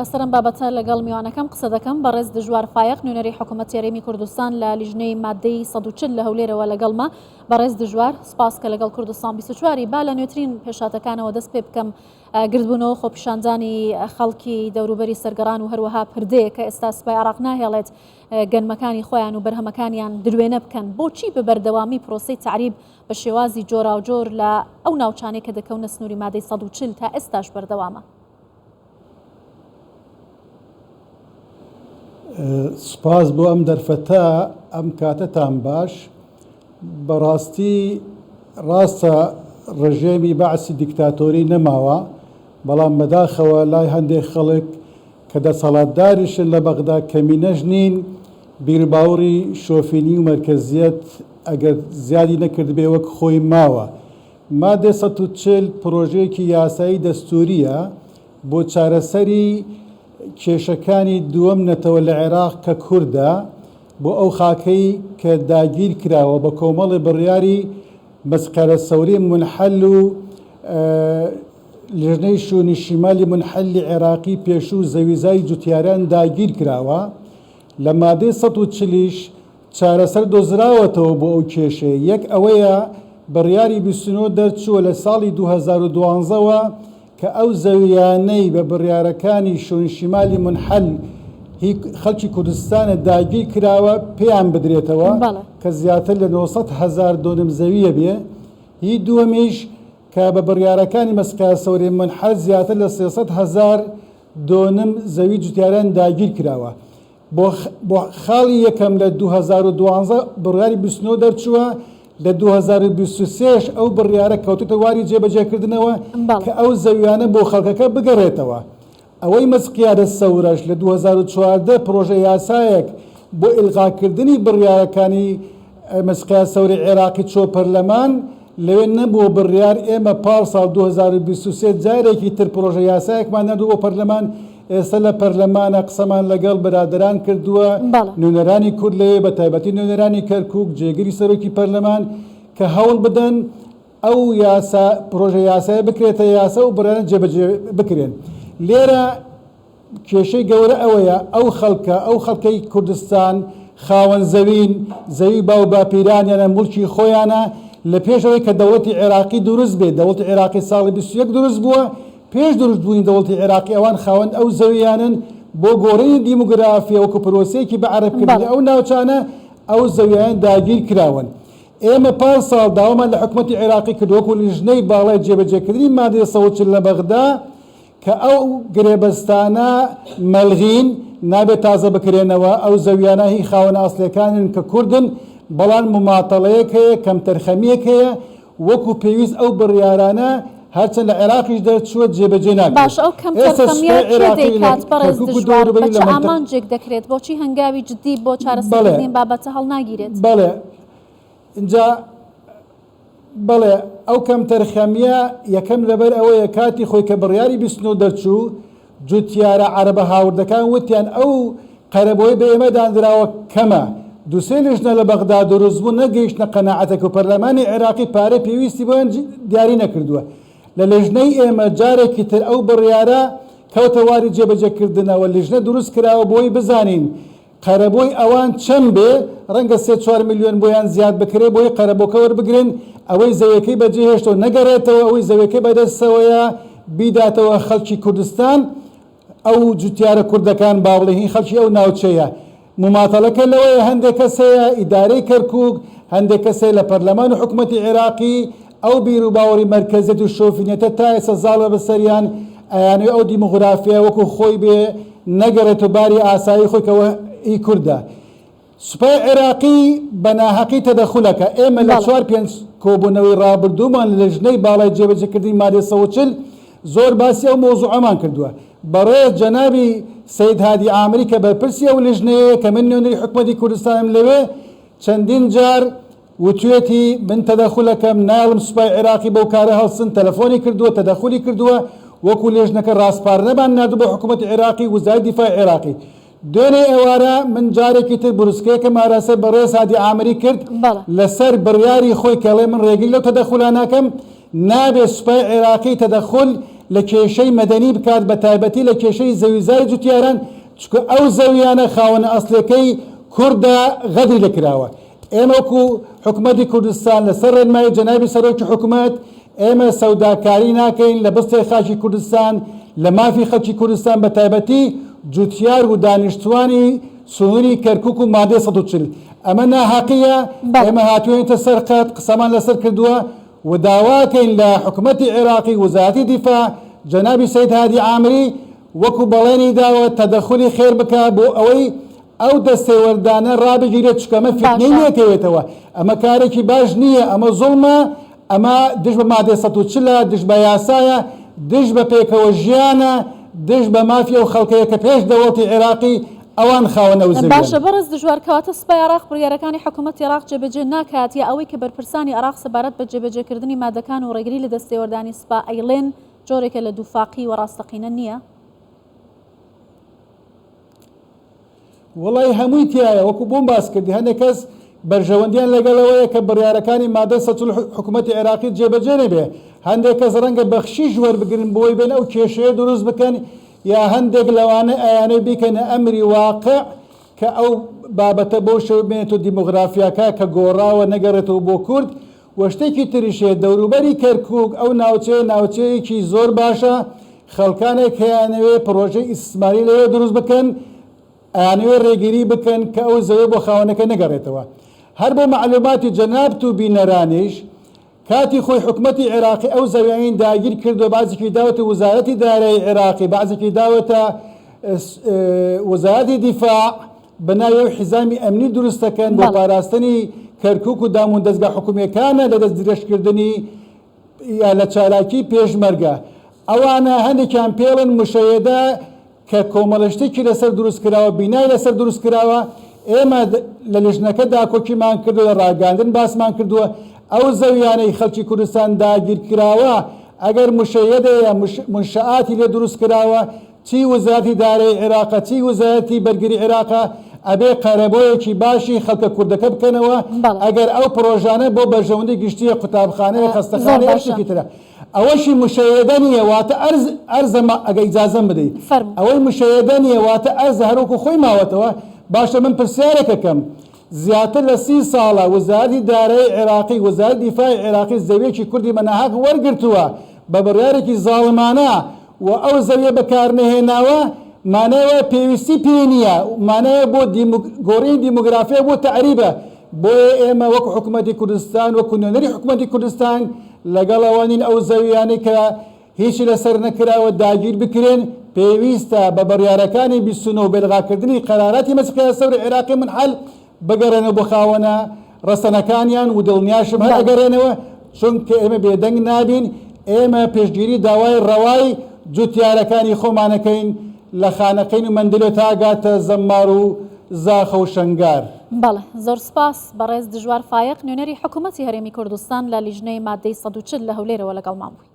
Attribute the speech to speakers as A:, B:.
A: لەسەر ئەم بابەتە لەگەڵ میوانەکەم قسە دەکەم، بەڕێز دژوار فایەق نوێنەری حکوومەتی هەرێمی کوردستان لە لیژنەی ماددەی 140 لە هەولێرەوە لەگەڵمە. بەڕێز دژوار سوپاس کە لەگەڵ کوردستان 24 ی. با لە نوێترین پێشهاتەکانەوە دەست پێ بکەم. گردبوونەوە خۆپیشاندانی خەڵکی دەوروبەری سەرگەڕان و هەروەها پردێ کە ئێستا سوپای عێراق ناهێڵێت گەنمەکانی خۆیان و بەرهەمەکانیان دروێنە بکەن. بۆچی بە بەردەوامی پرۆسەی تەعریب بە شێوازی جۆراوجۆر لە ئەو ناوچانەی کە دەکەونە سنووری مادەی 140 تا ئێستاش بەردەوامە؟
B: سوپاس بۆ ئەم دەرفەتە، ئەم کاتەتان باش. بەڕاستی ڕاستە ڕژێمی بەعسی دیکتاتۆری نەماوە، بەڵام بەداخەوە لای هەندێک خەڵک کە دەسەڵاتداریشن لە بەغدا کەمینەش نین، بیروباوڕی شۆفینی و مەرکەزیەت ئەگەر زیادی نەکردبێ وەک خۆی ماوە. مادەی 140 پڕۆژەیەکی یاسایی دەستوورییە بۆ چارەسەری کێشەکانی دووەم نەتەوە لە عێراق کە کوردە بۆ ئەو خاکەی کە داگیر کراوە بە کۆمەڵێ بڕیاری مەسقەرە سەوری مونحەل و لیژنەی شوونی شیمالی مونحەلی عێراقی پێشوو زەویزای جوتیاران داگیر کراوە لە مادەی 140 یش چارەسەر دۆزراوەتەوە بۆ ئەو کێشەیە، یەک ئەوەیە بڕیاری 29 دەرچووە لە ساڵی 2012 وە کە ئەو زەوییانەی بە بڕیارەکانی شونشیمالی منحل هی خەڵکی کوردستانە داگیر کراوە پێیان بدرێتەوە کە زیاتر لە 900 هەزار دۆنم زەوییە بێ، هی دووەمیش کە بە بڕیارەکانی مەسقیا سەوری منحل زیاتر لە 300 هەزار دۆنم زەوی جوتیاران داگیر کراوە. بۆ بۆ خاڵی یەکەم لە 2012 بڕیاری 29 دەرچووە، لە 2023 ش ئەو بڕیارە کەوتۆتە واری جێبەجێکردنەوە کە ئەو زەویانە بۆ خەڵکەکە بگەڕێتەوە. ئەوەی مەسقیادە سەورەش لە 2014 پڕۆژە یاسایەک بۆ ئیلغاکردنی بڕیارەکانی مەسقیا سەوری عێراقی چووە پەرلەمان، لەوێ نەبووە بڕیار، ئێمە پاڕ ساڵ 2023 جارێکی تر پڕۆژە یاسایەکمان ناردووە بۆ پەرلەمان، ئێستا لە پەرلەمانە قسەمان لەگەڵ برادەران کردووە، نوێنەرانی کورد لەوێ بە تایبەتی نوێنەرانی کەرکوک، جێگری سەرۆکی پەرلەمان کە هەوڵ بدەن ئەو یاسا پڕۆژە یاسایە بکرێتە یاسا و بڕیاران جێبەجێ بکرێن. لێرە کێشەی گەورە ئەوەیە ئەو خەڵکە، ئەو خەڵکەی کوردستان خاوەن زەوین، زەوی باو باپیرانیانە، موڵکی خۆیانە، لە پێش ئەوەی کە دەوڵەتی عێراقی دروست بێت، دەوڵەتی عێراقی ساڵی 21 دروست بووە، پێش دروست بوونی دەوڵەتی عێراقی ئەوان خاوەن ئەو زەویانەن، بۆ گۆڕینی دیموگرافیا وەکو پرۆسەیەکی بە عەرەبکردنی ئەو ناوچانە ئەو زەویانە داگیر کراون. ئێمە پار ساڵ داوامان لە حکومەتی عێراقی کرد وەکو لیژنەی باڵای جێبەجێکردنی مادەی 140 لە بەغدا کە ئەو گرێبەستانە مەلغین، نابێت تازە بکرێنەوە، ئەو زەویانە هی خاوەنە ئەسڵیەکانن کە کوردن، بەڵام موماتەڵەیەک هەیە، کەمتەرخەمییەک هەیە، وەکو پێویست ئەو بڕیارانە هەرچەند لە عێراقیش دەرچووە جێبەجێ ناکرێت.
A: باشە ئەو
B: ئێستا
A: کەمتەرخەمییە
B: سوپای
A: کێ
B: عێراقی لە
A: دەیکات بەڕێز
B: کەرکوک و
A: دژوار؟ بە
B: دەوروبەری
A: چ
B: لە مەنتق.
A: ئامانجێک دەکرێت؟ بۆچی هەنگاوی جدی بۆ
B: بەڵێ
A: چارەسەرکردنی ئەم بابەتە هەڵناگیرێت؟
B: بەڵێ ئینجا بەڵێ ئەو کەمتەرخەمییە یەکەم لەبەر ئەوەیە کاتی خۆی کە بڕیاری 29 دەرچوو، جوتیارە عەرەبە هاوردەکان وتیان ئەو قەرەبووەی بە ئێمە داندراوە کەمە، دوو سێ لیژنە لە بەغدا دروست بوون نەگەیشتنە قەناعەتێک و پەرلەمانی عێراقی پارەی پێویستی بۆیان دیاری نەکردووە. لە لیژنەی ئێمە جارێکی تر ئەو بڕیارە کەوتە واری جێبەجێکردنەوە، لیژنە دروست کراوە بۆی بزانین قەرەبووی ئەوان چەند بێ، ڕەنگە سێ چوار ملیۆن بۆیان زیاد بکرێ بۆی قەرەبووکە وەربگرن، ئەوەی زەویەکەی بەجێهێشتەوە نەگەڕێتەوە، ئەوەی زەویەکەی بەدەستەوەیە بیداتەوە خەڵکی کوردستان، ئەو جوتیارە کوردەکان با بڵێین هی خەڵکی ئەو ناوچەیە. موماتەڵەکە لەوەیە هەندێک کەس هەیە ئیدارەی کەرکوک، هەندێک کەس هەیە لە پەرلەمان و حکومەتی عێراقی، ئەو بیروباوەڕی مەرکەزیەت و شۆفینیەتە تا ئێستا زاڵە بەسەریان، ئەیانەوێ ئەو دیموغرافیایە وەکو خۆی بێ نەگەڕێتەوە باری ئاسایی خۆی کە هی کوردە. سوپای عێراقی بە ناهەقی تەدەخول ئەکا. ئێمە لە چوار پێنج کۆبوونەوەی ڕابردوومان لە لیژنەی باڵای جێبەجێکردنی مادەی 140 زۆر باسی ئەو مەوزوعەمان کردووە. بەڕێز جەنابی سەید هادی عامری کە بەرپرسی ئەو لیژنەیەیە کە من نوێنەری حکومەتی کوردستانم لەوێ چەندین جار وتوێتی من تەدەخول ئەکەم، نایەڵم سوپای عێراقی بەو کارە هەڵسن، تەلەفۆنی کردووە، تەدەخولی کردووە، وەکو لێژنەکە ڕاسپاردنەمان ناردوو بۆ حکومەتی عێراقی و وەزارەتی دیفاعی عێراقی. دوێنێ ئێوارە من جارێکی تر بروسکەیەکم ئاراستەی بەڕێز هادی عامری کرد لەسەر بڕیاری خۆی کە ئەڵێ من ڕێگری لەو تەدەخولە ناکەم، نابێ سوپای عێراقی تەدەخول لە کێشەی مەدەنی بکات بە تایبەتی لە کێشەی زەویزاری جوتیاران چونکە ئەو زەویانە خاوەنە ئەسڵیەکەی کوردە غەدری لێ کراوە ئێمە وەکو حکومەتی کوردستان لەسەر ڕێنمایی جەنابی سەرۆکی حکومەت ئێمە سەوداکاری ناکەین لە بستێک خاکی کوردستان لە مافی خەڵکی کوردستان بە تایبەتی جوتیار و دانیشتوانی سنوری کەرکوک و مادەی 140 ئەمە ناهەقیە
A: بەڵێ.
B: ئێمە هاتوینەتە سەر خەت قسەمان لەسەر کردووە و داواکەین لە حکومەتی عێراقی وەزارەتی دیفاع جەنابی سەید هادی عامری وەکو بەڵێنی داوە تەدەخولی خێر بکا بۆ ئەوەی ئەو دەستێوەردانە ڕابگیرێت چونکە ئەمە فیتنەی
A: باشە.
B: لێکەوێتەوە ئەمە کارێکی باش نییە ئەمە زوڵمە ئەمە دژ بە مادەی 140 ە دژ بە یاسایە دژ بە پێکەوە ژیانە دژ بە مافی ئەو خەڵکەیە کە پێش دەوڵەتی عێراقی ئەوان خاوەن ئەو زەویانە.
A: باشە بەڕێز دژوار کەواتە سوپای عێراق بڕیارەکانی حکومەتی عێراق جێبەجێ ناکات یا ئەوەی کە بەرپرسانی عێراق سەبارەت بە جێبەجێکردنی مادەکان و ڕێگری لە دەستێوەردانی سوپا ئەیڵێن جۆرێکە لە دووفاقی و ڕاستەقینە نییە؟
B: وەڵای هەمووی تیایە وەکو بۆم باس کردی هەندێک کەس بەرژەوەندیان لەگەڵ ئەوەیە کە بڕیارەکانی مادە 140 حکوومەتی عێراقی جێبەجێ نەبێ هەندێک کەس ڕەنگە بەخشیش وەربگرن بۆی بێن ئەو کێشەیە دروست بکەن یا هەندێک لەوانە ئەیانەوێ بیکەنە ئەمری واقع کە ئەو بابەتە بەو شێوە بمێنێتەوە دیمۆغرافیاکە کە گۆڕاوە نەگەڕێتەوە بۆ کورد و شتێکی تریش هەیە دەوروبەری کەرکوک ئەو ناوچەیە ناوچەیەکی زۆر باشە خەڵکانێک هەیانەوێ پڕۆژەی ئیستسماری لەوێ دروست بکەن ئەیانەوێ ڕێگری بکەن کە ئەو زەویە بۆ خاوەنەکە نەگەڕێتەوە هەر بۆ مەعلوماتی جەنابت و بینەرانیش کاتی خۆی حکومەتی عێراقی ئەو زەویانەی داگیر کردووە بەعزێکی داوەتە وزارەتی دارایی عێراقی بەعزێکی داوەتە وزارەتی دیفاع بە ناوی ئەو حیزامی ئەمنی دروست دەکەن بۆ پاراستنی کەرکوک و دام و دەزگا حکومیەکانە لە دەست درێژکردنی یا لە چالاکی پێشمەرگە ئەوانە هەندێکیان پێڵن مشەیەدە کە کۆمەڵە شتێکی لەسەر دروست کراوە، بینای لەسەر دروست کراوە، ئێمە لە لیژنەکە داکۆکیمان کردووە، لە ڕاگەیاندن باسمان کردووە، ئەو زەویانەی خەڵکی کوردستان داگیرکراوە، ئەگەر مشەیەدەیە، مونشەئاتی لێ دروست کراوە، چی وەزارەتی دارایی عێراقە، چی وەزارەتی بەرگری عێراقە، ئەبێ قەرەبۆیەکی باشی خەڵکە کوردەکە بکەنەوە، ئەگەر ئەو پڕۆژانە بۆ بەرژەوەندی گشتییە، قوتابخانەیە، خەستەخانەیە، شتێکی ترە. ئەوەشی مشەیەدە نییە واتە ئەرز ئەرزە ما ئەگە ئیجازەم بدەی
A: فەرموو.
B: ئەوەی مشەیەدە نییە واتە ئەرزە هەر وەکو خۆی ماوەتەوە باشە من پرسیارێک ئەکەم زیاتر لە سی ساڵە وزارەتی دارایی عێراقی وزارەتی دیفاعی عێراقی زەویەکی کوردی بە ناهەق وەرگرتووە بە بڕیارێکی زاڵمانە و ئەو زەویە بەکارنەهێناوە مانای وایە پێویستی پێی نییە مانای وایە بۆ گۆڕینی دیمۆگرافیا بۆ تەعریبە بۆیە ئێمە وەکو حکومەتی کوردستان وەکو نوێنەری حکومەتی کوردستان لەگەڵ ئەوە نین ئەو زەویانەی کە هیچی لەسەر نەکراوە داگیر بکرێن، پێویستە بە بڕیارەکانی 29 و بێلغاکردنی قەراراتی مەجلسی قیادە سەوری عێراقی منحەل بگەڕێنەوە بۆ خاوەنە ڕەسەنەکانیان و دڵنیاشم هەر ئەگەڕێنەوە، چونکە ئێمە بێدەنگ نابین، ئێمە پشتگیری داوای ڕەوای جوتیارەکانی خۆمان ئەکەین لە خانەقین و مەندەلێ تا ئەگاتە زەممار و زاخۆ و شەنگار.
A: بەڵێ زۆر سوپاس بەڕێز دژوار فایەق نوێنەری حکوومەتی هەرێمی کوردستان لە لیژنەی مادەی 140 لە هەولێرەوە لەگەڵمان بووی.